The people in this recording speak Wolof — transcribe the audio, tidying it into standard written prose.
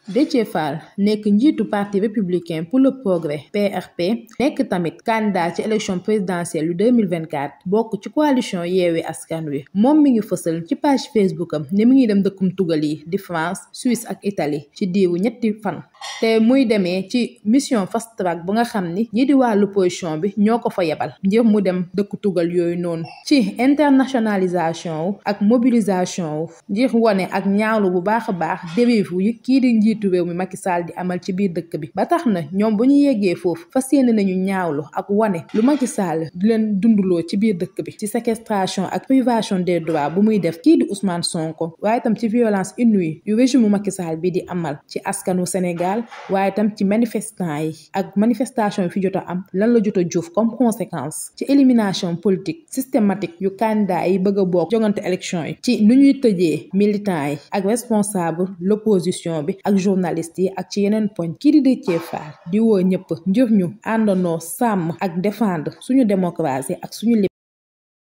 Déthié Fall nekk njiitu parti républicain pour le progrès PRP nekk tamit candidat ci élection présidentielle yu 2024 bokk ci coalition Yewwi Askan Wi moom mi ngi fësal ci page Facebook am ne mi ngi dem dëkkum tugal yi di France Suisse ak Italie ci diiru ñetti fan te muy demee ci mission fast track bu nga xam ni ñi di wàllu opposition bi ñoo ko fa yebal ngir mu dem dëkku tugal yooyu noonu ci internationalisation wu ak mobilisation wu ngir wone ak ñaawlu bu baax a baax dérive yu kii di njiitu réew mi Macky Sall di amal ci biir dëkk bi ba tax na ñoom bu ñu yeggee foofu fas yéene nañu ñaawlu ak wane lu Macky Sall di leen dunduloo ci biir dëkk bi ci séquestration ak privation des droits bu muy def kii di Ousmane Sonko waaye tam ci violence inouïe yu régime Macky Sall bi di amal ci askanu Sénégal waaye tam ci manifestants yi ak manifestation yi fi jot a am lan la jot a jur comme conséquence ci élimination politique systématique yu candidat yi bëgg a bokk jongante élection yi ci nu ñuy tëjee militants yi ak responsable l'opposition bi ak journalistes yi ak ci yeneen poñ kii di Déthié Fall di woo ñëpp ngir ñu àndandoo sàmm ak défendre suñu démocratie ak suñu